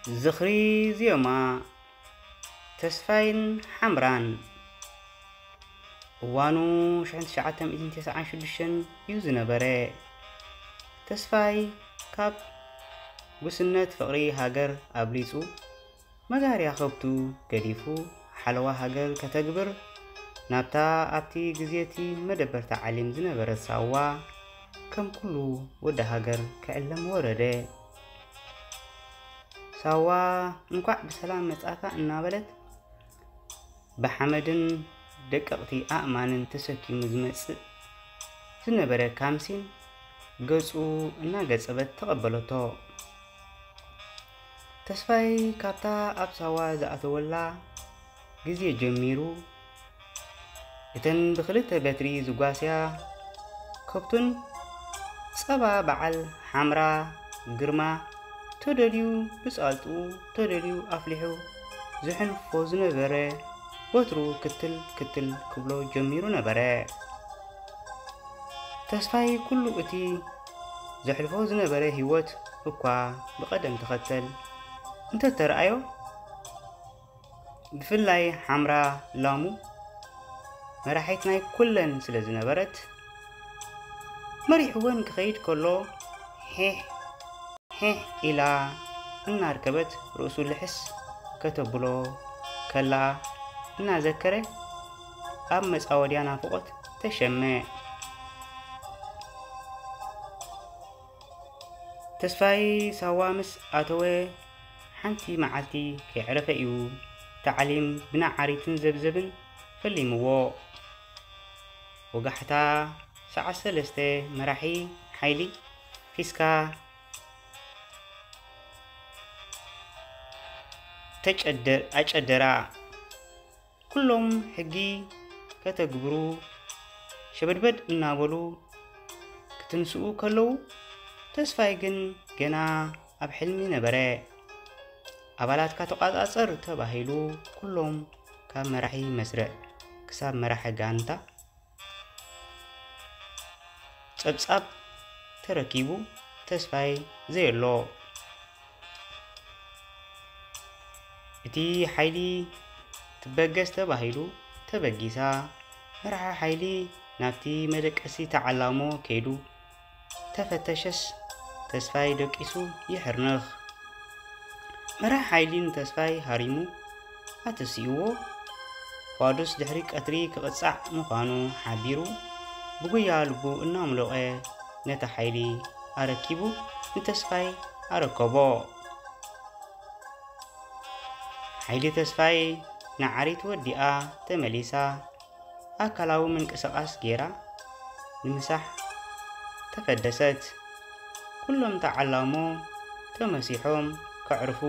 ዝኽሪ ዜማ ተስፋይን ሓምራን። እዋኑ ሽሕን ትሽዓተ ሚእትን ተስዓን ሽዱሽተን እዩ ዝነበረ። ተስፋይ ካብ ጉስነት ፍቕሪ ሃገር ኣብሊጹ፣ መጋርያ ከብቱ ገዲፉ፣ ሓለዋ ሃገር ከተግብር፣ ናብታ ኣብቲ ግዜ እቲ መደበር ተዓሊም ዝነበረት ሳዋ፣ ከም ኩሉ ወዲ ሃገር ክዕለም ወረደ። ሳዋ እንኳዕ ብሰላም መጻካ እናበለት፣ ብሓመድን ደቀቕቲ ኣእማንን ተሰኪሙ ዝመጽእ ዝነበረ ካምሲን ገጹ እናገጸበት ተቐበለቶ። ተስፋይ ካብታ ኣብ ሳዋ ዝኣተወላ ግዜ ጀሚሩ፣ እተን ብኽልተ በትሪ ዝጓስያ ከብቱን ጸባ በዓል ሓምራ ግርማ፣ ተደልዩ ብጻልጡ፣ ተደልዩ ኣፍሊሑ ዝሕልፎ ዝነበረ፣ ወትሩ ክትል ክትል ክብሎ ጀሚሩ ነበረ። ተስፋይ ኩሉ እቲ ዘሕልፎ ዝነበረ ህይወት እኳ ብቐደም ተኸተል እንተተረኣዮ፣ ብፍላይ ሓምራ ላሙ መራሒት ናይ ኩለን ስለ ዝነበረት፣ መሪሕወን ክኸይድ ከሎ፣ ሄሕ ሄሕ ኢላ እናርከበት ርእሱ ልሕስ ከተብሎ ከላ እናዘከረ፣ ኣብ መጻወድያ ናፍቖት ተሸመ። ተስፋይ ሳዋ ምስ ኣተወ፣ ሓንቲ መዓልቲ ከየዕረፈ እዩ ታዕሊም ብነዓሪትን ዘብዘብን ፈሊምዎ። ወጋሕታ ሰዓት ሰለስተ መራሒ ሓይሊ ፊስካ ተጨደ-፣ ኣጨደራ። ኩሎም ሕጊ ከተግብሩ ሸበድበድ እናበሉ ክትንስኡ ከለዉ፣ ተስፋይ ግን ገና ኣብ ሕልሚ ነበረ። ኣባላትካ ተቋጻጸር ተባሂሉ፣ ኩሎም ካብ መራሒ መስርዕ ክሳብ መራሒ ጋንታ ጸብጻብ ተረኪቡ፣ ተስፋይ ዘየሎ። እቲ ሓይሊ ትበገስ ተባሂሉ ተበጊሳ፣ መራሒ ሓይሊ ናብቲ መደቀሲ ተዓላሞ ከይዱ ተፈተሸስ፣ ተስፋይ ደቂሱ ይሕርንኽ። መራሒ ሓይሊ ንተስፋይ ሃሪሙ ኣተሲእዎ። ፋዱስ ድሕሪ ቀትሪ ክቕጻዕ ምዃኑ ሓቢሩ፣ ብጉያ ልቡ እናምሎቐ ነቲ ሓይሊ ኣረኪቡ ንተስፋይ ኣረከቦ። ሓይሊ ተስፋይ ንዓሪት ወዲኣ ተመሊሳ፣ ኣካላዊ ምንቅስቓስ ጌራ ንምሳሕ ተፈደሰት። ኩሎም ተዓላሞ ተመሲሖም ከዕርፉ፣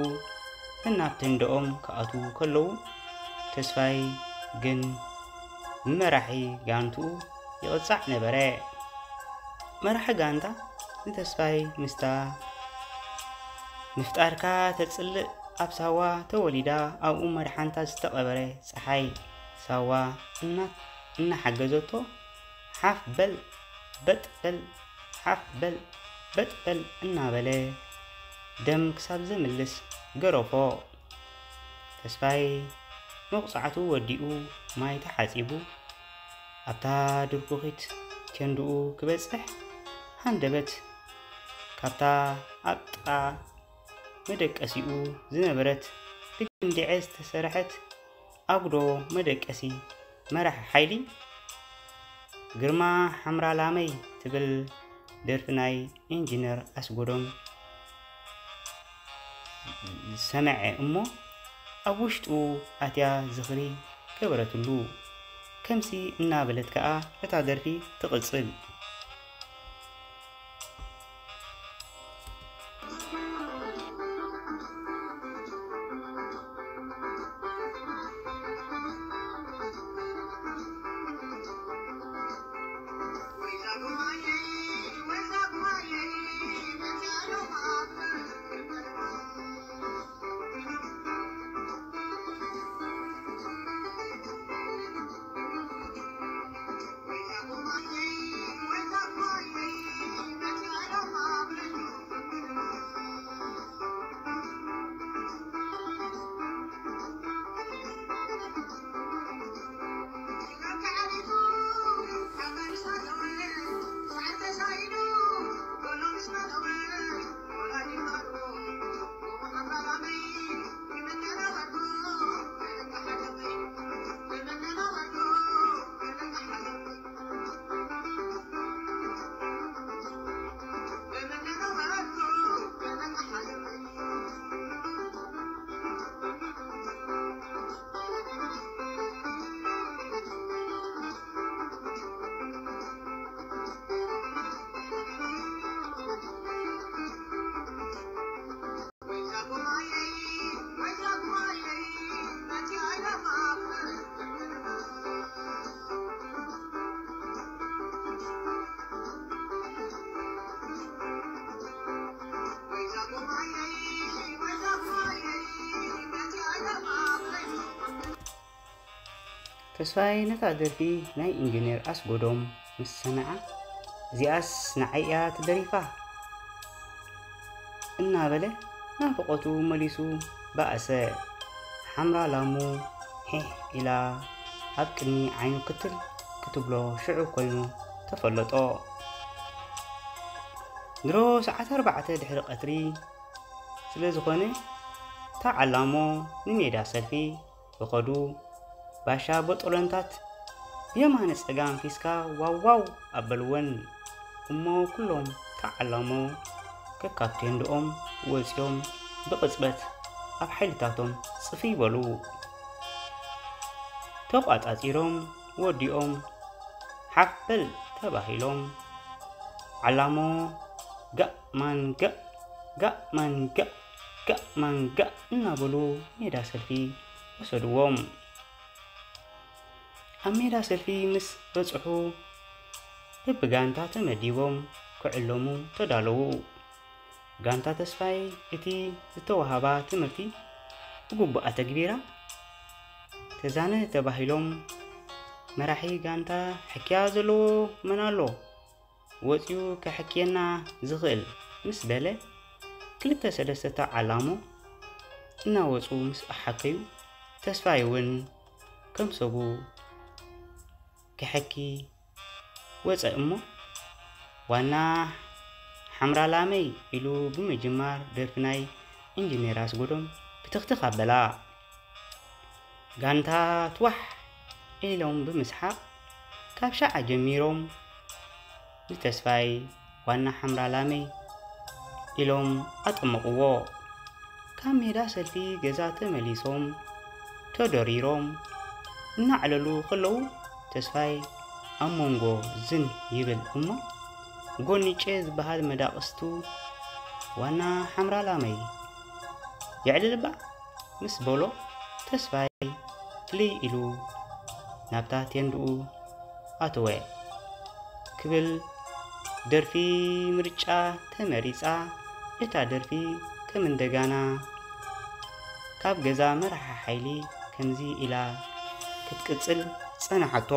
ነናብ ተንደኦም ክኣትዉ ከለዉ፣ ተስፋይ ግን ብመራሒ ጋንትኡ ይቕጻዕ ነበረ። መራሒ ጋንታ ንተስፋይ ምስታ ምፍጣርካ ተጽልእ ኣብ ሳዋ ተወሊዳ ኣብኡ መድሓንታ ዝተቐበረ ጸሓይ ሳዋ እና-፣ እናሓገዘቶ ሓፍ በል በጥ በል፣ ሓፍ በል በጥ በል እናበለ ደም ክሳብ ዘምልስ ገረፎ። ተስፋይ መቑጻዕቱ ወዲኡ ማይ ተሓጺቡ ኣብታ ድርኩኺት ቴንድኡ ክበጽሕ ሃንደበት ካብታ ኣብ ጥቓ መደቀሲኡ ዝነበረት ብግንዲዐ ዝተሰርሐት ኣጉዶ መደቀሲ መራሒ ሓይሊ ግርማ ሓምራ ላመይ ትብል ደርፊ ናይ ኢንጂነር ኣስጎዶም ዝሰምዐ እሞ ኣብ ውሽጡ ኣትያ ዝኽሪ ገበረትሉ። ከምዚ እናበለት ከኣ እታ ደርፊ ትቕጽል። ተስፋይ ነታ ደርፊ ናይ ኢንጂነር ኣስጎዶም ምስ ሰምዓ፣ "እዚኣስ ንዓይ እያ ተደሪፋ" እናበለ ናፍቖቱ መሊሱ በኣሰ። ሓምራ ላሙ ሒሕ ኢላ ኣብ ቅድሚ ዓይኑ ክትል ክትብሎ ሽዑ ኮይኑ ተፈለጦ። ድሮ ሰዓት ኣርባዕተ ድሕሪ ቀትሪ ስለ ዝኾነ፣ እታ ዓላሞ ንሜዳ ሰልፊ ክኸዱ፣ ባሻ ቦጦሎንታት ብየማነ ጸጋም ፊስካ ዋው ዋው ኣበልወን። እሞ ኩሎም ተዓላሞ ከካብ ቴንድኦም ወጺኦም ብቕጽበት ኣብ ሓይልታቶም ጽፍይ በሉ። ተቋጻጺሮም ወዲኦም ሓፍ በል ተባሂሎም፣ ዓላሞ ጋእ ማን ጋእ፣ ጋእ ማን ጋእ፣ ጋእ ማን ጋእ እናበሉ ሜዳ ሰልፊ ወሰድዎም። ኣብ ሜዳ ሰልፊ ምስ በጽሑ፣ በብጋንታ ተመዲቦም ክዕለሙ ተዳለዉ። ጋንታ ተስፋይ እቲ ዝተዋህባ ትምህርቲ ብግቡእ ኣተግቢራ፣ ተዛነ ተባሂሎም፣ መራሒ ጋንታ ሕክያ ዘለዎ መን ኣሎ? ወጺኡ ከሕክየና ዝኽእል ምስ በለ፣ ክልተ ሰለስተ ተዓላሞ እናወጹ ምስ ኣሓከዩ፣ ተስፋይ እውን ከም ሰቡ ክሕኪ ወጸ እሞ፣ ዋና ሓምራ ላመይ ኢሉ ብምጅማር ደርፊ ናይ ኢንጂነር ኣስጎዶም ብትኽትኽ ኣበላ። ጋንታ ትዋሕ ኢሎም ብምስሓቕ፣ ካብ ሻዓ ጀሚሮም ንተስፋይ ዋና ሓምራ ላመይ ኢሎም ኣጠመቕዎ። ካብ ሜዳ ሰልፊ ገዛ ተመሊሶም ተደሪሮም እናዕለሉ ከለዉ፣ ተስፋይ ኣብ መንጎ ዝን ይብል እሞ፣ ጎኒጨ ዝበሃል መዳቕስቱ ዋና ሓምራ ላመይ የዕልልባ ምስ በሎ፣ ተስፋይ ፍልይ ኢሉ ናብታ ቴንድኡ ኣተወ። ክብል ደርፊ ምርጫ ተመሪጻ። እታ ደርፊ ከም እንደጋና ካብ ገዛ መራሒ ሓይሊ ከምዚ ኢላ ክትቅጽል ጸናሓቶ።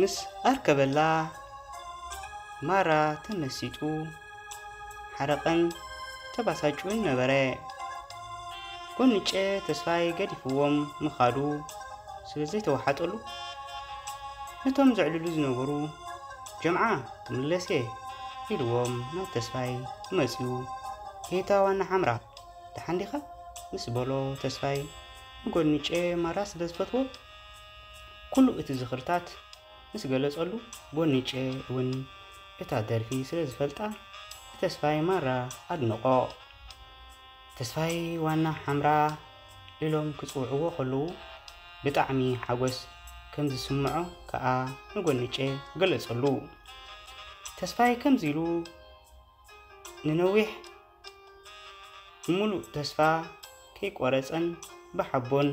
ምስ ኣርከበላ ማራ ተመሲጡ ሓረቐን ተባሳጭውን ነበረ። ጎንጨ ተስፋይ ገዲፍዎም ምኻዱ ስለ ዘይተዋሓጠሉ፣ ነቶም ዘዕልሉ ዝነበሩ፣ "ጀምዓ ክምለስ እየ" ኢልዎም ናብ ተስፋይ መጺኡ፣ "ጌታ ዋና ሓምራ፣ ደሓን ዲኻ?" ምስ በሎ፣ ተስፋይ ንጎንጨ ማራ ስለ ዝፈትዎ፣ ኩሉ እቲ ዝኽርታት ምስ ገለጸሉ፣ ጎንጨ እውን እታ ደርፊ ስለ ዝፈልጣ፣ እቲ ተስፋይ ማራ ኣድነቖ። ተስፋይ ዋና ሓምራ ኢሎም ክጽውዕዎ ከለዉ ብጣዕሚ ሓጎስ ከም ዝስምዖ ከኣ ንጎንጨ ገለጸሉ። ተስፋይ ከምዚ ኢሉ ንነዊሕ ብምሉእ ተስፋ ከይቆረጸን ብሓቦን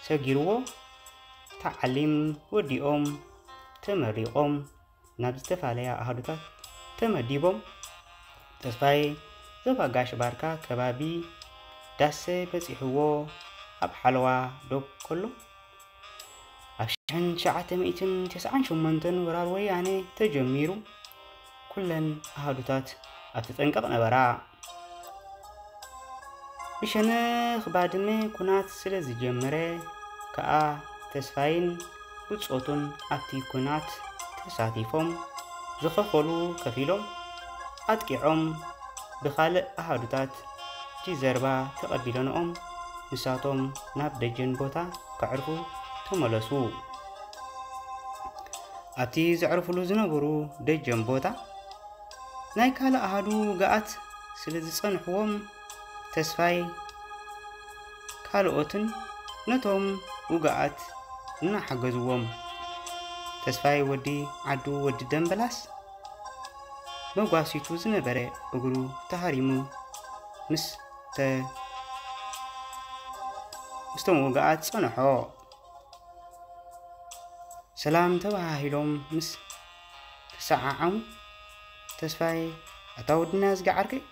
ሰጊርዎ፣ ተዓሊም ወዲኦም ተመሪቖም ናብ ዝተፈላለያ ኣሃዱታት ተመዲቦም። ተስፋይ ዞባ ጋሽ ባርካ ከባቢ ዳሰ በጺሕዎ ኣብ ሓለዋ ዶብ ከሎ ኣብ ሽሕን ትሽዓተ ሚእትን ተስዓን ሸሞንተን ወራር ወያነ ተጀሚሩ ኩለን ኣሃዱታት ኣብ ተጠንቀቕ ነበራ። ብሸነኽ ባድመ ኩናት ስለ ዝጀመረ ከኣ ተስፋይን ብጾቱን ኣብቲ ኩናት ተሳቲፎም ዝኸፈሉ ከፊሎም ኣጥቂዖም ብኻልእ ኣሃዱታት ጅዘርባ ተቐቢለንኦም ንሳቶም ናብ ደጀን ቦታ ከዕርፉ ተመለሱ። ኣብቲ ዘዕርፉሉ ዝነበሩ ደጀን ቦታ ናይ ካልእ ኣሃዱ ውግኣት ስለ ዝጸንሕዎም ተስፋይ ካልኦትን ነቶም ውግኣት እናሓገዝዎም ተስፋይ ወዲ ዓዱ ወዲ ደምበላስ መጓሲቱ ዝነበረ እግሩ ተሃሪሙ ምስ ተ- ምስቶም ውግኣት ጸንሖ። ሰላም ተባሃሂሎም ምስ ተሰዓዓሙ ተስፋይ ኣታ ወድና ዝገዓርከይ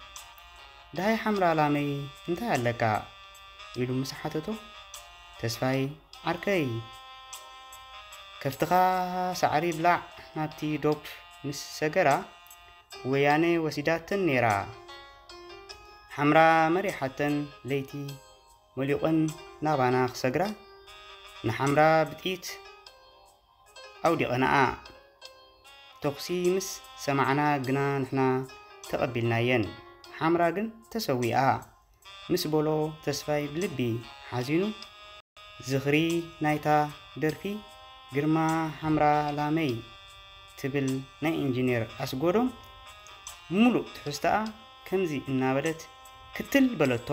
ደሃይ ሓምራ ላመይ እንታይ ኣለካ ኢሉ ምስ ሓተቶ ተስፋይ ዓርከይ ከፍትኻ ሳዕሪ ብላዕ ናብቲ ዶብ ምስ ሰገራ ወያነ ወሲዳተን ነይራ ሓምራ መሪሓተን ለይቲ መሊቑን ናባና ክሰግራ ንሓምራ ብጥይት ኣውዲቐናኣ። ተኹሲ ምስ ሰማዕና ግና ንሕና ተቐቢልናየን። ሓምራ ግን ተሰዊኣ ምስ በሎ ተስፋይ ብልቢ ሓዚኑ ዝኽሪ ናይታ ደርፊ ግርማ ሓምራ ላመይ ትብል ናይ ኢንጂነር ኣስጎዶም ሙሉእ ትሕዝቶኣ ከምዚ እናበለት ክትል በለቶ።